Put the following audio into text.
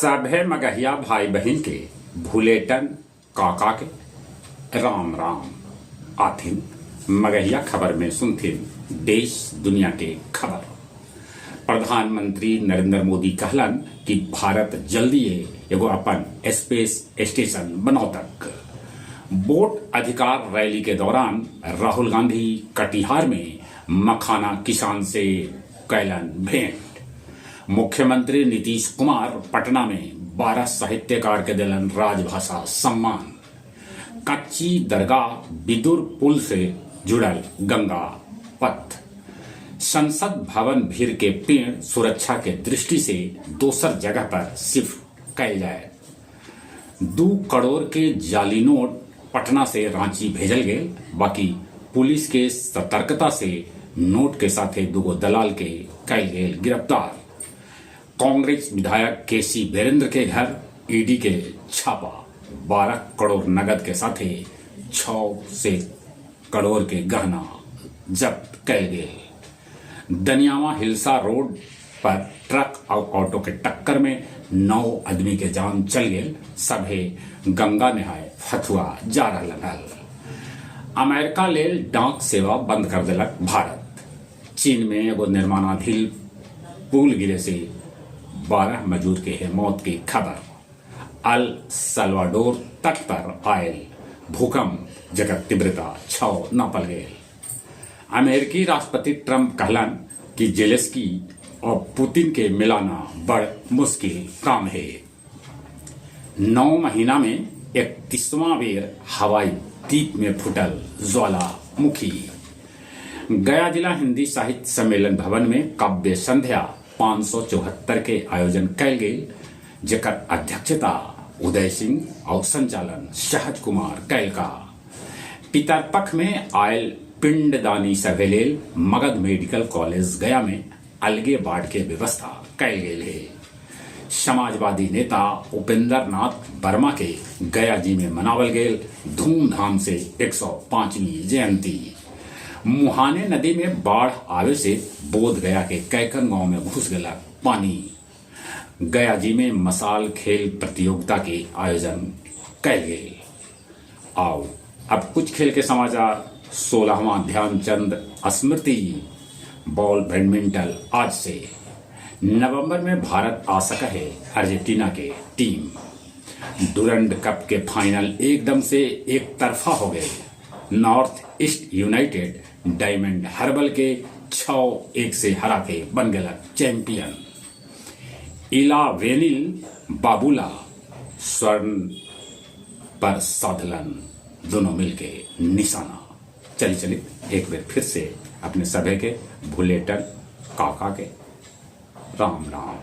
सभे मगहिया भाई बहिन के भुलेटन काका के राम राम। आथिन मगहिया खबर में सुनथिन देश दुनिया के खबर। प्रधानमंत्री नरेंद्र मोदी कहलन कि भारत जल्दीए एगो अपन स्पेस स्टेशन बनौतक। वोट अधिकार रैली के दौरान राहुल गांधी कटिहार में मखाना किसान से कैलन भेंट। मुख्यमंत्री नीतीश कुमार पटना में 12 साहित्यकार के देलन राजभाषा सम्मान। कच्ची दरगाह विदुर पुल से जुड़ल गंगा पथ। संसद भवन भीर के पेड़ सुरक्षा के दृष्टि से दोसर जगह पर शिफ्ट कैल जाए। 2 करोड़ के जाली नोट पटना से रांची भेजल गेल, बाकी पुलिस के सतर्कता से नोट के साथे दुगो दलाल के कैल गेल गिरफ्तार। कांग्रेस विधायक केसी वीरेंद्र के घर ईडी के छापा, 12 करोड़ नगद के साथे 6 से करोड़ के गहना जब्त कैल गेल। दनियावा हिलसा रोड पर ट्रक और ऑटो के टक्कर में 9 आदमी के जान चल गेल, सभे गंगा नहाए फतुआ जा रहलन हल। अमेरिका लेल डाक सेवा बंद कर देलक भारत। चीन में एगो निर्माणाधीन पुल गिरे से 12 मजदूर के है मौत की खबर। अल सल्वाडोर तट पर आयल भूकंप जकर तीव्रता 6 नापल गेल। अमेरिकी राष्ट्रपति ट्रंप कहलन कि जेलेंस्की और पुतिन के मिलाना बड़ मुश्किल काम है। 9 महीना में 31वां बेर हवाई द्वीप में फूटल ज्वालामुखी। गया जिला हिंदी साहित्य सम्मेलन भवन में काव्य संध्या 574 के आयोजन कैल गेल, जेकर अध्यक्षता उदय सिंह और संचालन सहज कुमार कैल का। पितरपख में आयल पिंडदानी सभे लेल मगध मेडिकल कॉलेज गया में अलगे वार्ड के व्यवस्था कैल गेल है। समाजवादी नेता उपेंद्र नाथ वर्मा के गया जी में मनावल गेल धूमधाम से 105वीं जयंती। मुहाने नदी में बाढ़ आवे से बोध गया के कैकन गांव में घुस गया पानी। गया जी में मसाल खेल प्रतियोगिता के आयोजन कैल गेल। आओ अब कुछ खेल के समाचार। 16वां ध्यानचंद स्मृति बॉल बैडमिंटन आज से नवंबर में भारत आ सका है अर्जेंटीना के टीम। डुरंड कप के फाइनल एकदम से एक तरफा हो गए। North east United diamond herbal के 6-1 से हरा के बन गया चैंपियन। इलावेनिल बाबूला स्वर्ण पर साधलन दोनों मिलके निशाना। चली चली एक बार फिर से अपने सभे के भुलेटन काका के राम राम।